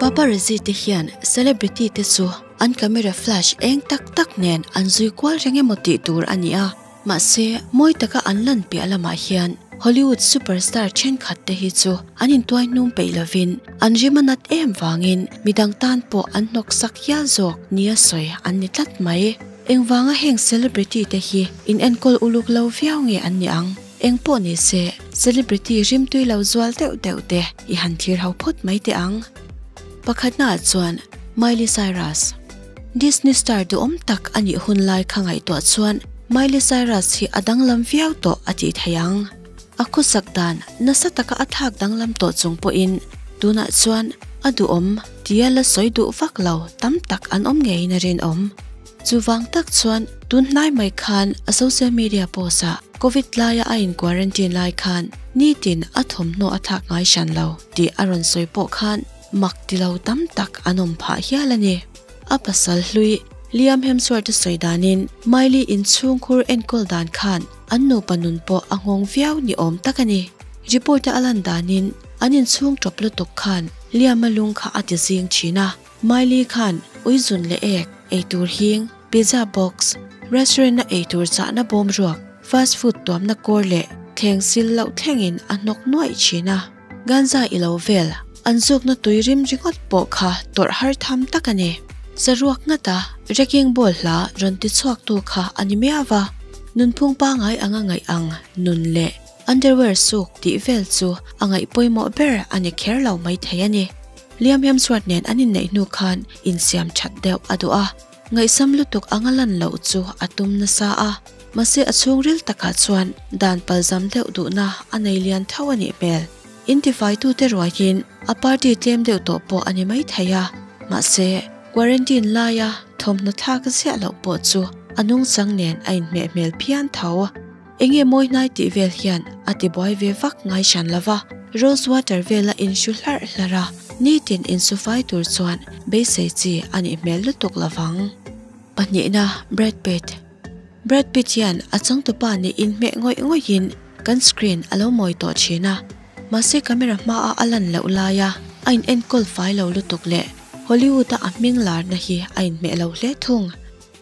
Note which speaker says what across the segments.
Speaker 1: Paparazzi te hian celebrity te chu an camera flash eng tak tak nen an zui kual reng emaw tih tur a ni a, mahse mawi taka an lan piah lamah hian Hollywood superstar thenkhat te hi chu an intuai hnung peih lovin an rim a nat em vangin midang tan pawh an hnawk sak hial zawk nia sawi an ni tlat mai. Engvanga heng celebrity te hi in enkawl uluk lo viau nge an ni ang? Eng pawh ni se, celebrity rimtui lo zual deuh deuh te i han thlir ho phawt mai teh ang. Pakhatnaah chuan Miley Cyrus. Disney star duhawm tak a nih hun lai kha ngaihtuah chuan Miley Cyrus hi a danglam viau tawh a tih theih ang. A khawsak dan nasa taka a thlak danglam tawh chung pawhin tunah chuan a duhawm tia la sawi duh vak lo tam tak an awm ngeiin a rinawm. Chuvang tak chuan tun hnai mai khan a social media post ah Covid laia a in quarantine lai khan nitin a thawmhnaw a thlak ngai hran lo tih a rawn sawi pawh khan mak ti lo tam tak an awm phah hial a ni. A pasal hlui Liam Hemsworth a sawi danin Miley inchhungkhur enkawl dan khan an nupa nun pawh a nghawng viau ni awm tak a ni. Report a a lan danin an inchhung tawp lutuk khan Liam-a lung kha a ti zing thin a. Miley khan uizun leh ek, eitur hing, pizza box, restaurant-a eitur chahna bawm ruak, fast food tuamna kawr leh thleng sil loh thlengin a hnawk nuaih thin a. Ganza i lo vel, an zukna tui rim ringawt pawh kha tawrh har tham tak a ni. Saruak ngata wrecking ball hla rawn ti chhuaktu kha a ni miau va, nunphung pangai anga ngaih ang nun leh underwear suk tih vel chu a ngaih pawimawh ber a ni kher lo maithei a ni. Liam Hemsworth nen an inneih hnu khan insiam that deuh a duh a, ngaihsam lutuk anga lan loh chu a tum nasa a, mahse a chhungril takah chuan dan palzam deuh duhna a nei lian tho a nih hmel. Intifaitute ruaiin a party tlem deuh tawh pawh a ni maithei a, mahse quarantine laia thawmhnaw thlak ziah loh pawh chu a nungchang nen a inhmeh hmel phian tho. Enge mawi hnai tih vel hian a tibuai ve vak ngai hran lo va, rose water vela inhru hlarh hlarh a, nitin insufai tur chuan beisei chi a nih hmel lutuk lo vang. Pahnihna, Brad Pitt. Brad Pitt hian a changtupa nih inhmeh ngawih ngawihin kan screen a lo mawi tawh thin a, mahse camera hmaa a lan loh laia a in enkawl fai lo lutuk leh Hollywood-a a hming larna hi a inhmeh lo hle thung.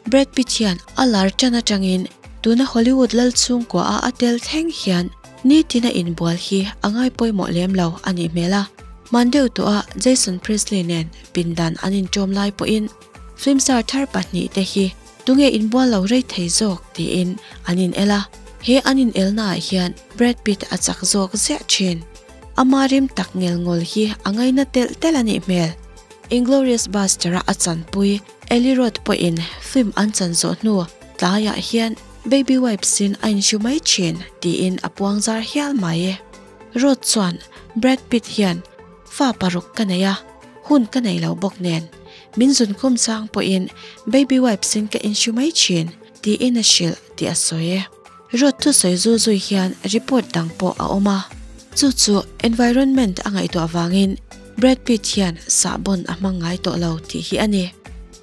Speaker 1: Brad Pitt hian a lar tan atangin tuna Hollywood lal chhungkua a a tel thleng hian nitin a inbual hi a ngai pawimawh lem lo a nih hmel a. Hman deuh tawh a Jason Priestley nen pindan an inṭawm lai pawhin film star thar pahnihte hi tunge inbual lo rei thei zawk tiin an inel a. He an inelnaah hian Brad Pitt a chak zawk ziah thin. Ama rim tak ngel ngawl hi a ngaina telh telh a nih hmel. Inglourious Baster-a a chanpui Eli Roth pawhin film an chan zawh hnu tlaiah hian baby wipes in a inhru mai thin tiin a puang zar hial mai. Roth chuan Brad Pitt hian fa paruk ka nei a, hun ka nei lo bawk nen min zunkhum chang pawhin baby wipes in ka inhru mai thin tiin a hrilh tih a sawi. Roth thusawi zu zui hian report dang pawh a awm a, chu chu environment a ngaihtuah vangin Brad Pitt hian sahbawn a hmang ngai tawh lo tih hi a ni.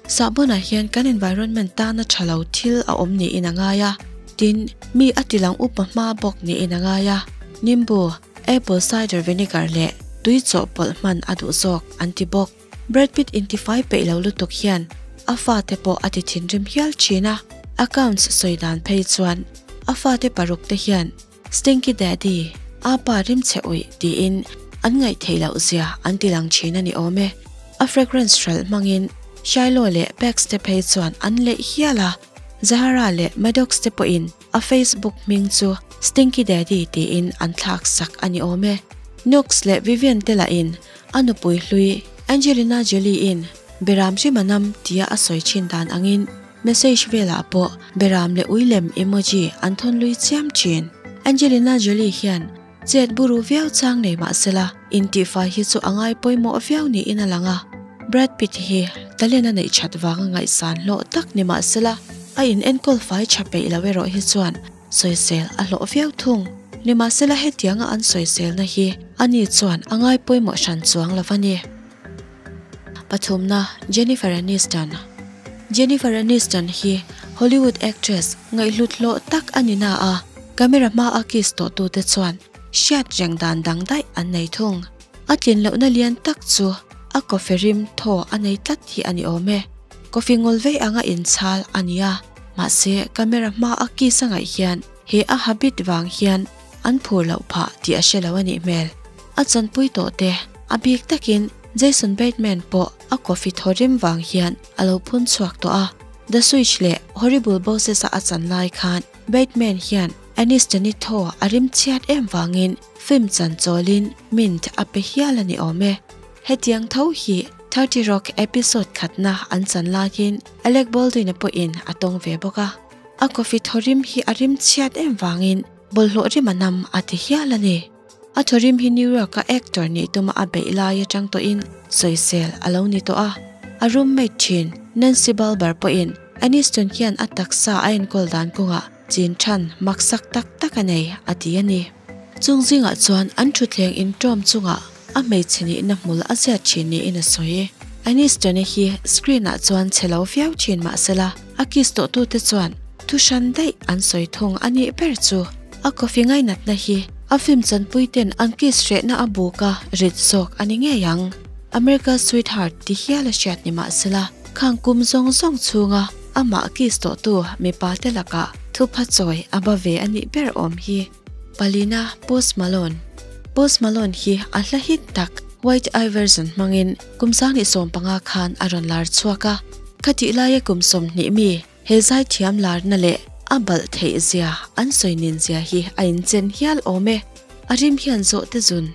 Speaker 1: Sahbawnah hian kan environment tana tha lo thil a awm niin a ngai a, tin, mi a tilang upa hma bawk niin a ngai a. Nimbu, apple cider vinegar leh tui chawhpawlh hman a duh zawk an ti bawk. Brad Pitt intifai peih lo lutuk hian a fate pawh a ti thinrim hial thin a, accounts sawi dan phei chuan a fate paruk te hian Stinky Daddy, a pa rimchhe uih tiin an ngaih theih loh zia an ti lang thin a ni awm e. A fragrance hralh hmangin Shiloh leh Pax te phei chuan an leih hial a, Zahara leh Maddox te pawhin a Facebook hming chu Stinky Daddy tiin an thlak sak a ni awm e. Knox leh Vivian te lahin a nupui hlui Angelina Jolie-in Beram Hrimanam tia a sawi thin dan angin Message velah pawh beram leh ui lem emoji an thawn lui chiam thin. Angelina Jolie hian chet buru viau chang nei mah sela intihfai hi chu a ngai pawimawh viau niin a lang a. Brad Pitt hi talent a neih that vanga ngaihsan hlawh tak ni mah sela a in enkawl fai tha peih lo erawh hi chuan sawisel a hlawh viau thung. Nimahsela hetianga an sawiselna hi ani chuan a ngai pawimawh hran chuang lo a ni. Pathumna, Jennifer Aniston Jennifer Aniston hi Hollywood actress ngaihhlut hlawh tak a ni na a, camera hma a kiss tawh tute chuan hriat reng dan dang daih an nei thung. A tlin lohna lian tak chu a coffee rim thaw a nei tlat hi a ni awm e. Coffee ngawl vei anga inchhal a ni a, mahse camera hma a kiss a ngaih hian he a habit vang hian an phur loh phah tih a hre lo a nih hmel. A chanpui tawh te, a bik takin Jason Bateman pawh a coffee thaw rim vang hian a lo phun chhuak tawh a. The Switch leh Horrible Bosses-a a chan lai khan Bateman hian Aniston-i thaw a rim chhiat em vangin film chan chawlin mint a pe hial a ni awm e. Hetiang tho hi 30 Rock episode khatna an chan laiin Alec Baldwin-a pawhin a tawng ve bawk a. A coffee thaw rim hi a rim chhiat em vangin bawlhhlawh rim a nam a ti hial a ni. A thaw rim hi New York-a actor nih tuma a beih lai atang tawhin sawisel a lo ni tawh a. A roommate thin Nancy Balber pawhin Aniston hian a taksa a enkawl dan kawngah chin than maksak tak tak a nei a ti a ni. Chung zingah chuan an thutthleng intawm chungah a hmeichhe nihna hmul a ziat thin niin a sawi. Aniston-i hi screen-ah chuan chhe lo viau thin mahsela a kiss tawhtute chuan thu hran daih an sawi thung a nih ber chu. A coffee ngainatna hi a film chanpuiten an kiss hrehna a buk a rit zawk a ni ngei ang. America's Sweetheart ti hial a hriat ni mahsela khang kum zawng zawng chhunga amah kiss tawhtu mipa te lakah thupha chawi a ba ve a nih ber awm hi. Palina Post Malone Post Malone hi a hla hit tak White Iverson hmangin kum 2015 khan a rawn lar chhuak a, khatih laia kum 20 mi He zaithiam larna leh a balh theih zia an sawi nin zia hi a inchen hial awm e. A rim hian zawh te zun,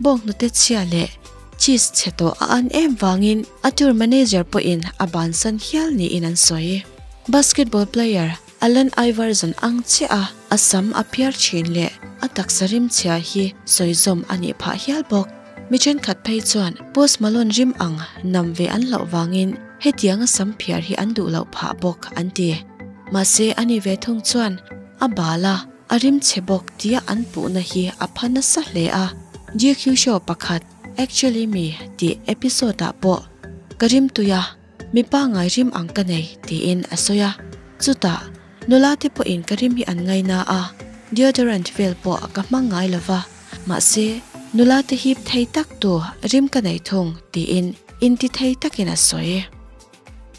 Speaker 1: bawnghnute chhia leh cheese chhe tawh a an em vangin a tour manager pawhin a bansan hial niin an sawi. Basketball player Allen Iverson ang chiah a a sam a phiar thin leh a taksa rim chhia hi sawi zawm a nih phah hial bawk. Mi thenkhat phei chuan Post Malone rim ang nam ve an hlauh vangin Hetianga sam phiar hi an duh loh phah bawk an ti. Mahse a ni ve thung chuan a bal a, a rim chhe bawk tia an puhna hi a pha nasa hle a. GQ show pakhat Actually Me tih episode ah pawh ka rim tui a, mi pangngai rim ang ka nei tiin a sawi a. Chutah nula te pawhin ka rim hi an ngaina a, deodorant vel pawh ka hmang ngai lova. Mahse, nula te hip thei tak tu rim ka nei thung tiin inti thei takin a sawi.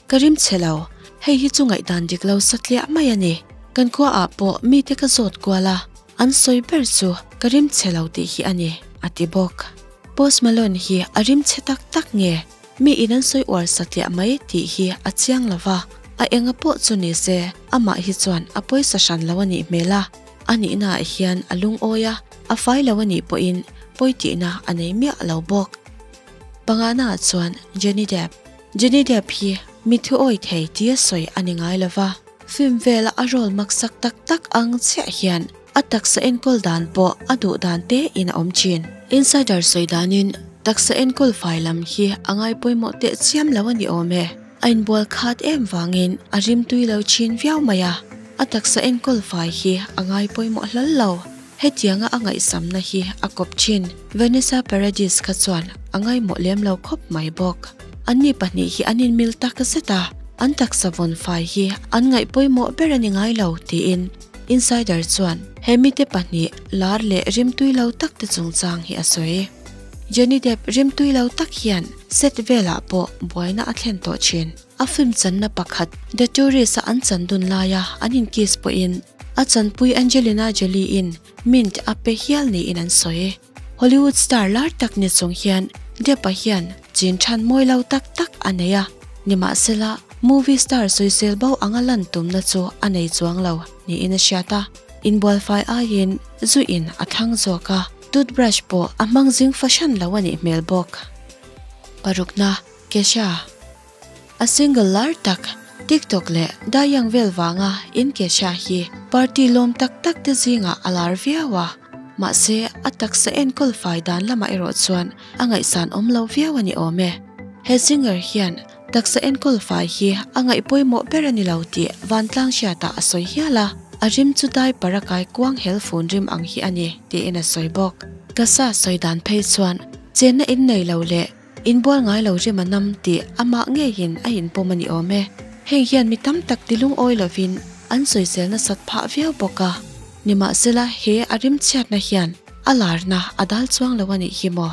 Speaker 1: Ka rim chhe lo, hei hi chu ngaihdan dik lo satliah mai a ni. Kan khua ah pawh mite ka zawt kual a, an sawi ber chu ka rim chhe lo tih hi a ni, a ti bawk. Post Malone hi a rim chhe tak tak nge mi in an sawi uar satliah mai tih hi a chiang lo va, a enga pawh chu ni se amah hi chuan a pawisa hran lo a nih hmel a. A nihnaah hian a lungawi a, a fai lo a nih pawhin pawi tihna a nei miah lo bawk. Panganaah chuan Johnny Depp. Johnny Depp hi mi thuawi thei tia sawi a ni ngai lo va, film vela a role maksak tak tak ang chiah hian a taksa enkawl dan pawh a duh dan tein a awm thin. Insider sawi danin taksa enkawl fai lam hi a ngai pawimawh teh chiam lo a ni awm e. A inbual khat em vangin a rimtui lo thin viau mai a, a taksa enkawl fai hi a ngai pawimawh hlal lo. Hetianga a ngaihsamna hi a kawp thin. Vanessa Paradis kha chuan a ngaimawh lem lo khawp mai bawk. Anni pahnih hi an inmil tak zet a, an taksa vawn fai hi an ngaih pawimawh ber a ni ngai lo tiin Insider chuan he mite pahnih lar leh rimtui lo tak te chungchang hi a sawi. Johnny Depp rimtui lo tak hian set velah pawh buaina a thlen tawh thin. A film channa pakhat The Tourist-a an chan dun laia an inkiss pawhin a chanpui Angelina Jolie-in mint a pe hial niin an sawi. Hollywood star lar tak ni chung hian Depp-a hian chin than mawi lo tak tak a nei a, nimahsela movie star sawisel bo anga lan tumna chu a nei chuang lo niin a hriat a, inbualfai aiin zuin a thlang zawk a. Toothbrush pawh a hmang zing fahran lo a nih hmel bawk. Parukna, Kesha. A single lar tak, TikTok leh Dayang vel vanga in Kesha hi party lawm tak tak te zingah a lar viau a. Mahse, a taksa enkawl fai dan lamah erawh chuan a ngaihsan awm lo viau a ni awm e. He singer hian Taksa enkawl fai hi a ngaih pawimawh ber a ni lo tih vantlang hriatah a sawi hial a, a rim chu diaper a kai kuang hel fun rim ang hi a ni tiin a sawi bawk. Kasa sawi dan phei chuan chenna in nei lo leh inbual ngai lo rim a nam tih amah ngeiin a inpawm a ni awm e. Heng hian mi tam tak ti lungawi lovin an sawisel nasat phah viau bawk a, nimahsela he a rim chhiatna hian a larna a dal chuang lo a nih hi maw?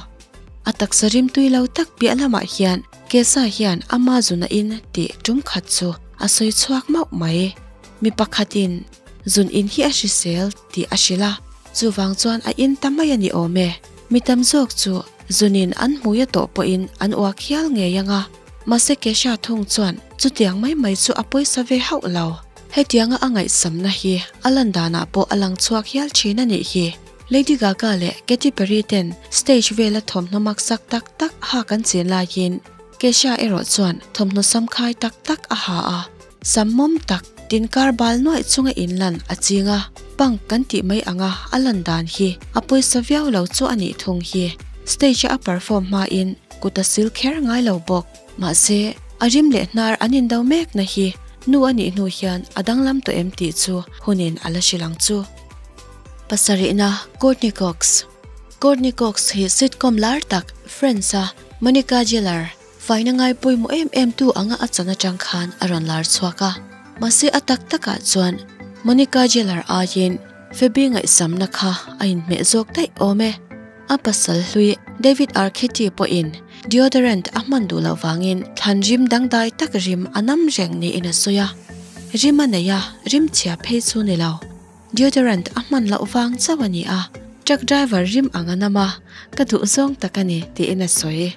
Speaker 1: A taksa rimtui lo tak piah lamah hian Kesha hian ama zun a in tih tum khat chu a sawi chhuak mauh mai. Mi pakhatin zun in hi a hrisel tih a hrilh a, chuvang chuan a in ta mai a ni awm e. Mi tam zawk chu zunin an hmui a tawh pawhin an uak hial ngei ang a, mahse Kesha thung chuan chutiang mai mai chu a pawisa ve hauh lo. Hetianga a ngaihsamna hi a lan danah pawh a lang chhuak hial thin a nih hi. Lady Gaga leh Katy Perry ten stage vela thawmhnaw maksak tak tak hak an chin laiin Kesha erawh chuan thawmhnaw samkhai tak tak a ha a. Sam mawm tak tin kar bal nuaih chunga inlan a ching a, punk kan tih mai anga a lan dan hi a pawisa viau lo chu a nih thung hi. Stage a a perform hmain kut a sil kher ngai lo bawk. Mahse, a rim leh hnar an indo mekna hi nu a nih hnu hian a danglam tawh em tih chu hunin a la hrilh ang chu. Pasarihna, Courteney Cox Courteney Cox hi sitcom lar tak Friends-a Monica Geller faina ngai pawimawh em em tu anga a chan atang khan a rawn lar chhuak a. Mahse a tak takah chuan Monica Geller aiin Phoebe ngaihsamna kha a inhmeh zawk daih awm e. A pasal hlui David Architty pawhin deodorant a hman duh loh vangin thlan rim dangdai tak rim a nam reng niin a sawi a. Rim a nei a, rim chhia phei chu ni lo. Deodorant a hman loh vang chauh a ni a, truck driver rim ang a nam a, ka duh zawng tak a ni, tiin a sawi.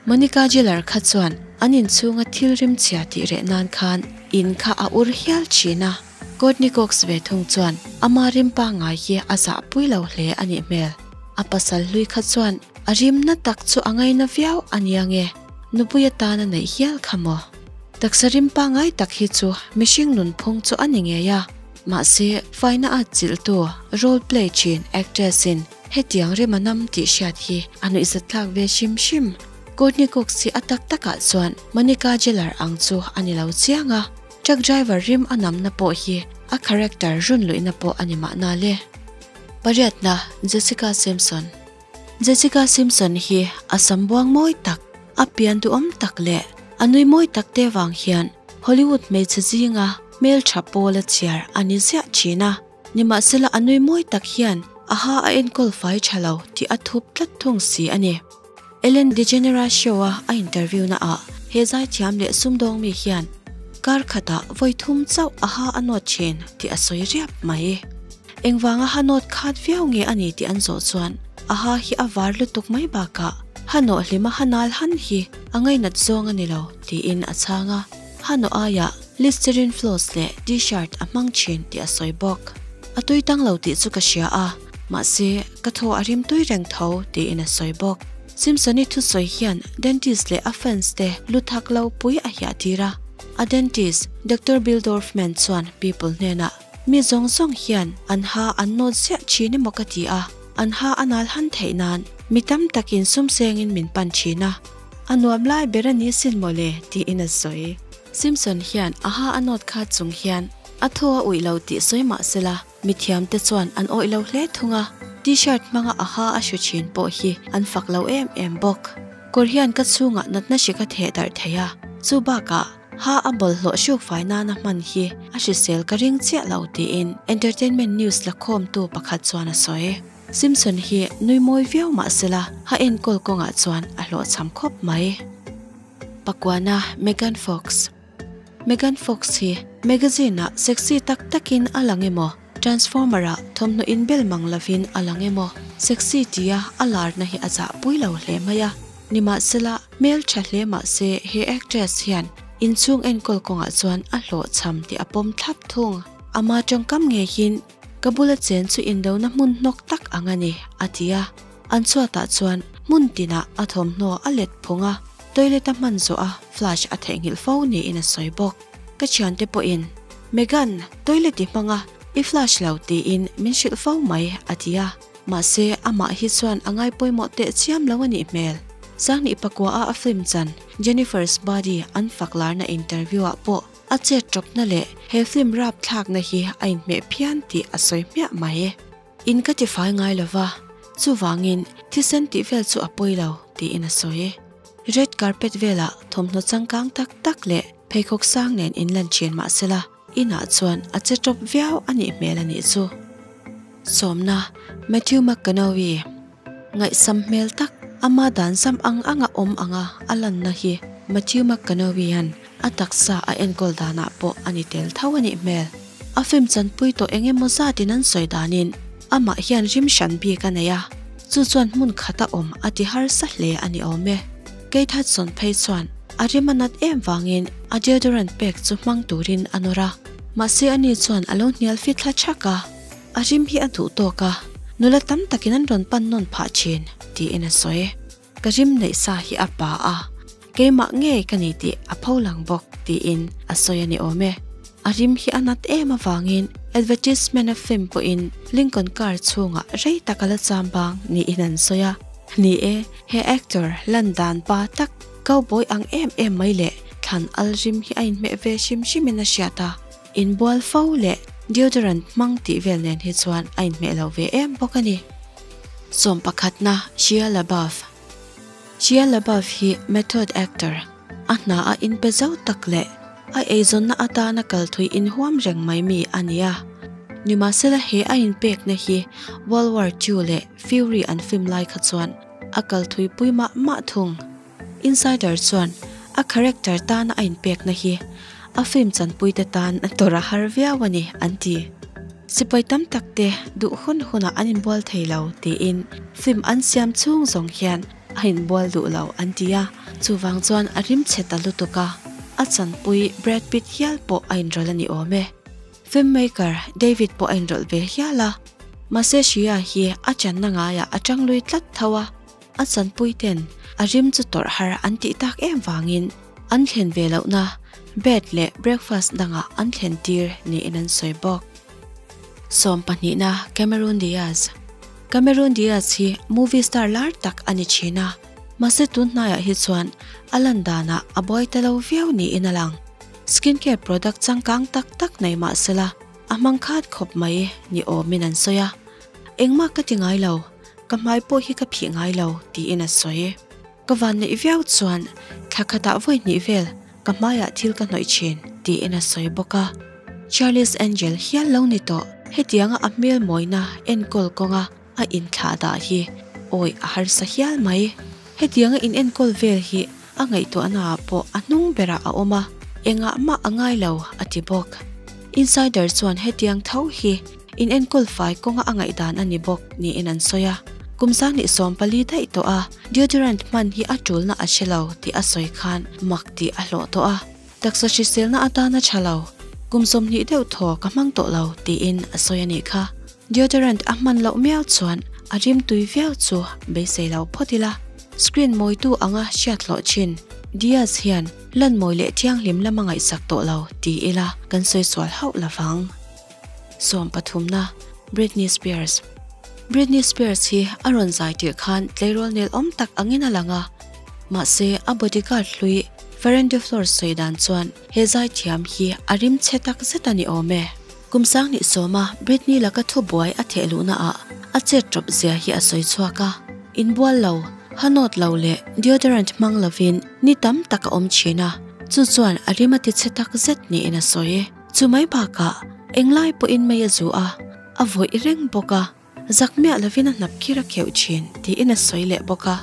Speaker 1: Monica Geller kha chuan an inchhunga thil rim chhia tih reh nan khan in kha a ur hial thin a. Courtney Cox ve thung chuan ama rim pangngai hi a zahpui lo hle a nih hmel. A pasal hlui kha chuan a rimna tak chu a ngaina viau a nia nge, nupui atana neih hial kha maw? Taksa rim pangngai tak hi chu mihring nunphung chu a ni ngei a. Mahse, faina at chilhtu role play thin actress in hetiang rem a nam tih hriat hi a nuihzatthlak ve hrim hrim. Courtney Cox hi a tak takah chuan Monica Geller ang chu a ni lo chiang a, truck driver rim a namna pawh hi a character run luihna pawh a ni mahna le. Pariatna, Jessica Simpson Jessica Simpson hi a sam buang mawi tak, a pian duhawm tak leh a nui mawi tak te vang hian Hollywood hmeichhe zinga hmeltha pawl a chhiar a ni ziah thin a, nimahsela a nui mawi tak hian a ha a enkawl fai tha lo tih a thup tlat thung si a ni. Ellen DeGeneres show a a interview na ah he zaithiam leh sumdawng mi hian kar khatah vawi thum chauh a ha a nawt thin tih a sawi riap mai. Engvanga ha nawt khat viau nge a ni tih an zawh chuan a ha hi a var lutuk mai bakah ha nawh hlima ha nal han hi a ngainat zawng a ni lo tiin a chhang a, ha nawh aiah Listerine floss leh T-shirt a hmang thin tih a sawi bawk. A tui tang lo tih chu ka hria a, mahse ka thaw a rim tui reng tho tiin a sawi bawk. Simpson-i thusawi hian dentist leh a fans te lu thak lo pui a hiah tir a, a dentist Doctor Bill Dorfman chuan People hnenah, Mi zawng zawng hian an ha an nawt ziah thin emaw ka ti a, an ha a nal han theih nan mi tam takin sum sengin min pan thin a, a nuam lai ber a ni sin maw le tiin a sawi. Simpson hian a ha a nawt khat chung hian a thaw a uih lo tih sawi mah sela mithiam te chuan an awih lo hle thung a, T-shirt hmanga a ha a hru thin pawh hi an fak lo em em bawk. Kawr hian ka chhungah natna hri ka theh darh thei a, chu bakah Ha a bawlhhlawh hruk fai nana hman hi a hrisel ka ring chiah lo tiin entertainment news la khawmtu pakhat chuan a sawi. Simpson hi nui mawi viau mah sela ha enkawl kawngah chuan a hlawhchham khawp mai. Pakuana Megan Fox Megan Fox hi magazine-ah sexy tak takin a lang emaw, Transformer-ah thawmhnaw inbel mang lovin a lang emaw, sexy tia a larna hi a zahpui lo hle mai a. Nimahsela, hmel tha hle mah se he actress hian inchhung enkawl kawngah chuan a hlawhchham tih a pawm thlap thung. Ama tawngkam ngeihin, Ka bula chen chu indona hmun hnawk tak ang a ni, a ti a. An chhuatah chuan hmun tinah a thawmhnaw a let phung a, toilet a hman zawh a flush a theihnghilh fo niin a sawi bawk. Ka thiante pawhin, Megan, toilet i hmang a, i flush lo tiin min hrilh fo mai, a ti a. Mahse, amah hi chuan a ngai pawimawh teh chiam lo a nih hmel. Sanghnih pakua a a film chan Jennifer's Body an fak larna interview ah pawh a chet tawpna leh he film rap thlakna hi a inhmeh phian tih a sawi hmiah mai. In ka tifai ngai lova, chuvangin thisen tih vel chu a pawi lo tiin a sawi. Red carpet velah thawmhnaw changkang tak tak leh pheikhawk sang nen inlan thin mahsela, Inah chuan a che tawp viau a nih hmel a nih chu. Sawmna, Matthew McConaughey. Ngaihsam hmel tak. Ama dan zam ang anga awm anga a lanna hi Matthew McConaughey-a'n a taksa a enkawl danah pawh a ni tel tho a nih hmel. A film chanpui tawh eng emaw zatin an sawi danin amah hian rim hran bik a nei a, chu chuan hmun khata awm a ti harsa hle a ni awm e. Kate Hudson phei chuan a rim a nat em vangin a deodorant pek chu hmang turin a nawr a, mahse ani chuan a lo hnial fit thla thak a. A rim hi a duh tawk a, nula tam takin an rawn pan nawn phah thin, tiin a sawi. Ka rim neih sa hi a pa a, keimah ngei ka ni tih a pho lang bawk, tiin a sawi a ni awm e. A rim hi a nat em avangin advertisement a film pawhin Lincoln car chhungah rei tak a la cham bang niin an sawi a. Ni e, he actor lan dan pa tak, cowboy ang em em mai leh thlan al rim hi a inhmeh ve hrim hrimin a hriat a. Inbual fo leh deodorant hmang tih vel nen hi chuan a inhmeh lo ve em bawk a ni. Sawm pakhatna, Shia LaBeouf. Shia LaBeouf hi method actor, a hna a inpe zo tak leh a eizawnna atana kalthui inhuam reng mai mi a ni a. Nimahsela he a inpekna hi World War Two leh Fury an film lai kha chuan a kalthui pui mah mah thung. Insider chuan a character tana a inpekna hi a film chanpuite tan a tawrh a har viau a ni an ti. Sipai tam tak te duh hun hunah an inbual thei lo tiin film an siam chhung zawng hian a inbual duh lo an ti a, chuvang chuan a rim chhe ta lutuk a, a chanpui Brad Pitt hial pawh a inrawlh a ni awm e. Filmmaker David pawh a inrawlh ve hial a, mahse Shia hi a channa ngaiah a tang lui tlat tho a. A chanpuiten a rim chu tawrh har an tih tak em vangin an thlen ve lohna bed leh breakfast dangah an thlen tir niin an sawi bawk. Sawm pahnihna Cameron Diaz Cameron Diaz hi movie star lar tak a ni thin a, mahse tun hnaiah hi chuan a lan danah a buai ta lo viau niin a lang. Skincare product changkang tak tak nei mah sela a hmang khat khawp mai ni awmin an sawi a, Engmah ka ti ngai lo. Ka hmai pawh hi ka phih ngai lo, tiin a sawi. Ka van neih viau chuan thla khatah vawi hnih vel ka hmaiah thil ka hnawih thin, tiin a sawi bawk a. Charlie's Angel hial lo ni tawh. Hetianga a hmel mawina enkawl kawnga a inthlah dah hi awi a harsa hial mai. Hetianga in enkawl vel hi a ngaihtuahnaah pawh a hnung berah a awm a, engah mah a ngai lo, a ti bawk. Insider chuan hetiang tho hi In enkawl fai kawnga a ngaihdan a ni bawk niin an sawi a. Kum 24 daih tawh a, deodorant hman hi a tulna a hre lo tih a sawi khan mak tih a hlawh tawh a. Taksa hriselna atana tha lo, kum 20 deuh thaw ka hmang tawh lo tiin a sawi a nih kha. Deodorant a hman loh miau chuan a rim tui viau chu beisei lo phawt ila. Screen mawitu anga hriat hlawh thin Diaz hian lan mawi leh thianghlim lama ngaihsak tawh lo ti ila kan sawi sual hauh lovang. Sawmpathumna, Britney Spears Britney Spears hi a rawn zai tirh khan tleirawl nel awm tak angin a lang a, mahse a bodyguard hlui Ferran de Flores sawi dan chuan he zai thiam hi a rim chhe tak zet a ni awm e. Kum 2010 a Britney laka thubuai a theh luhna ah a chet tawp zia hi a sawi chhuak a, inbual lo, ha nawt lo leh deodorant hmang lovin ni tam tak a awm thin a, chu chuan a rim a ti chhe tak zet niin a sawi. Chu mai bakah englai pawhin mei a zu a, a vawih reng bawk a, zak miah lovin a hnap khir a kheuh thin tiin a sawi leh bawk a.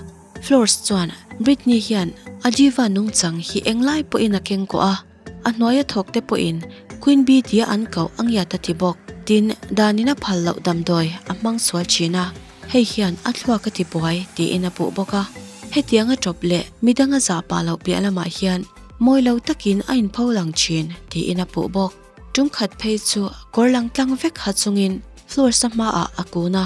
Speaker 1: Flores chuan Britney hian a diva nungchang hi englai pawhin a keng kawh a, a hnuaia thawk te pawhin Queen Bee tia an koh a ngiat a ti bawk. Tin, danin a phal loh damdawi a hmang sual thin a, hei hian a thluak a ti buai tiin a puh bawk a. Hetiang a tawp leh midang a zah pah loh piah lamah hian Mawi lo takin a inpho lang thin, tiin a puh bawk. Tum khat phei chu kawr lang tlang vek ha chungin floor sa hmaah a kun a,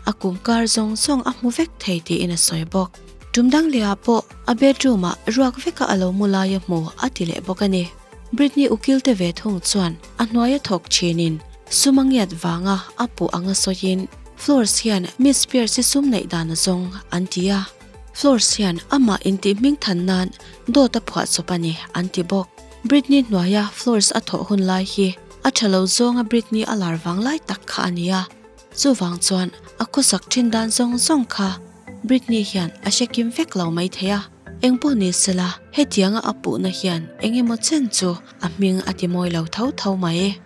Speaker 1: a kum kar zawng zawng a hmu vek thei tiin a sawi bawk. Tum dang lehah pawh a bedroom ah ruak veka a lo mu lai a hmu a ti leh bawk a ni. Britney ukil te ve thung chuan a hnuaia thawk thinin sum a ngiat vanga a puh anga sawiin Flores hian Miss Spears hi sum neih dan a zawng an ti a. Flores hian amah intih hming than nan dawt a phuah chawp a ni, an ti bawk. Britney hnuaia Flores a thawh hun lai hi a tha lo zawnga Britney a lar vang lai tak kha a ni a, chuvang chuan a khawsak thin dan zawng zawng kha Britney hian a hre kim vek lo mai thei a. Engpawh ni sela, hetianga a puhna hian eng emaw chen chu a hming a ti mawi lo tho tho mai.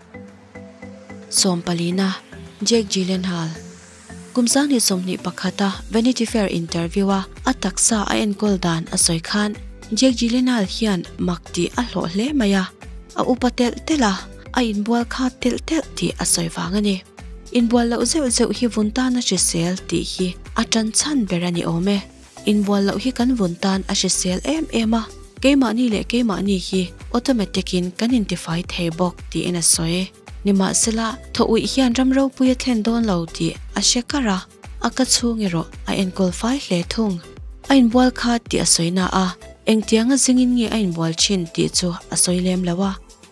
Speaker 1: Sawmpalina, Jake Gyllenhaal. Kum 2021 a Vanity Fair interview a a taksa a enkawl dan a sawi khan Jake Gyllenhaal hian mak tih a hlawh hle mai a, a upa telh telh a, a inbual kha telh telh tih a sawi vang a ni. Inbual loh zeuh zeuh hi vun tan a hrisel tih hi a tan chhan ber a ni awm e. Inbual loh hi kan vun tan a hrisel em em a, keimahni leh keimahni hi automatic in kan intifai thei bawk tiin a sawi. Nimahsela, thaw uih hian ram ropui a thlen dawn lo tih a hre kar a, a ka chhung erawh a enkawl fai hle thung. A inbual kha tih a sawi na a, engtianga zingin nge a inbual thin tih chu a sawi lem lo a.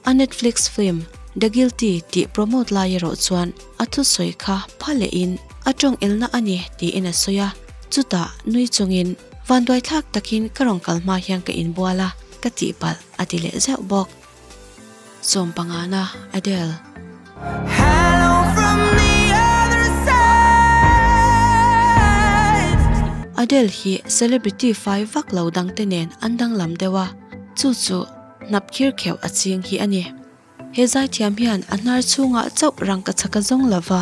Speaker 1: A Netflix film The Guilty tih promote lai erawh chuan a thusawi kha pha lehin a tawng elna a ni tiin a sawi a, chutah nui chungin vanduaithlak takin ka rawn kal hma hian ka inbual a, ka tihpalh a ti leh zeuh bawk. Sawmpangana Adele.
Speaker 2: Hello from the other side.
Speaker 1: Adele hi celebrity fai vak lo dangte nen an danglam deuh a, chu chu hnap khir kheuh a ching hi a ni. He zaithiam hian a hnar chhungah chauh rangka chak a zawng lova,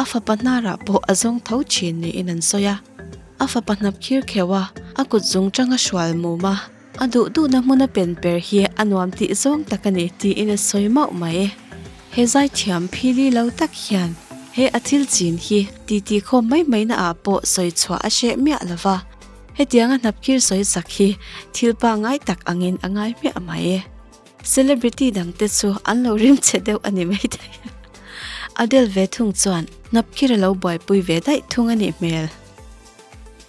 Speaker 1: a fapa hnarah pawh a zawng tho thin niin an sawi a. A fapa hnap khir kheuh a, a kut zung tanga hrual mum a. A duh duhna hmuna pen per hi a nuam tih zawng tak a ni tiin a sawi mauh mai. He zaithiam phili lo tak hian he a thil chin hi titi khawm mai mai na ah pawh sawi chhuah a hreh miah lo va, hetianga hnapkhir sawi sak hi thil pangngai tak angin a ngai hmiah mai. Celebrity dangte chu an lo rim che deuh a ni maithei. Adele ve thung chuan hnapkhir a lo buaipui ve daih thung a nih hmel.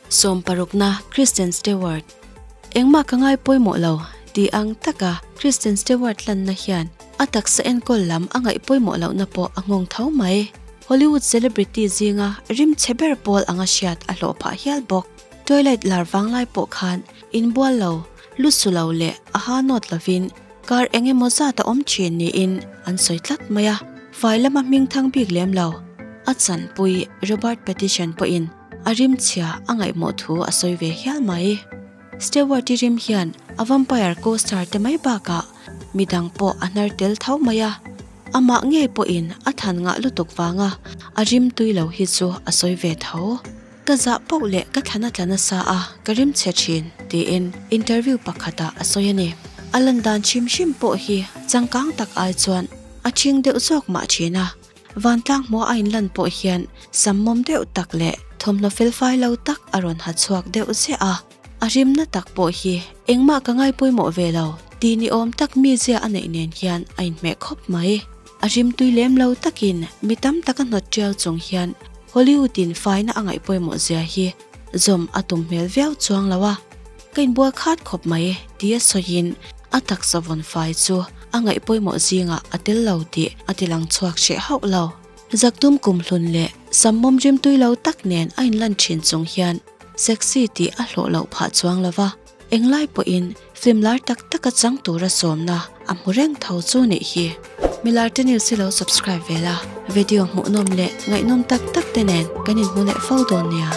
Speaker 1: Sawmparukna Kristen Stewart Engmah ka ngai pawimawh lo tih ang taka Kristen Stewart lanna hian a taksa enkawl lam a ngaih pawimawh lohna pawh a nghawng tho mai. Hollywood celebrity zinga rim chhe ber pawl anga hriat a hlawh phah hial bawk. Twilight lar vanglai pawh khan inbual lo, lu su lo leh a ha nawt lovin kar eng emaw zat a awm thin niin an sawi tlat mai a. Fai lama hmingthang bik lem lo a chanpui Robert Pattinson pawhin A rim chhia a ngaihmawh thu a sawi ve hial mai. Stewart-i rim hian a vampire co-star te mai bakah midang pawh a hnar tel tho mai a, amah ngei pawhin a than ngah lutuk vanga a rim tui lo hi chu a sawi ve tho. Ka zah poh leh ka thlan a tla nasa a, ka rim chhe thin, tiin interview pakhatah a sawi a ni. A lan dan hrim hrim pawh hi changkang tak ai chuan a ṭhing deuh zawk mah thin a. Vantlang hmuh a inlan pawh hian sam mawm deuh tak leh thawmhnaw felfai lo tak a rawn ha chhuak deuh ziah a, a rimna tak pawh hi engmah ka ngai pawimawh ve lo tih ni awm tak mizia a neih nen hian a inhmeh khawp mai. A rim tui lem lo takin mi tam tak a hnawt tiau chung hian Hollywood in faina a ngaih pawimawh zia hi zawm a tum hmel viau chuang lo a, ka inbual khat khawp mai tia sawiin a taksa vawn fai chu a ngaih pawimawh zingah a tel lo tih a ti lang chhuak hreh hauh lo. Zaktum kumhlun leh sammawm rimtui lo tak nen a inlan thin chung hian sexy tih a hlawh loh phah chuang lo va, englai pawhin film lar tak taka chang tura sawmna a hmu reng tho chu nih hi. Milarte news hi lo subscribe ve la, video hmuhnawm leh ngaihnawm tak tak te nen kan inhmu leh fo dawn nia.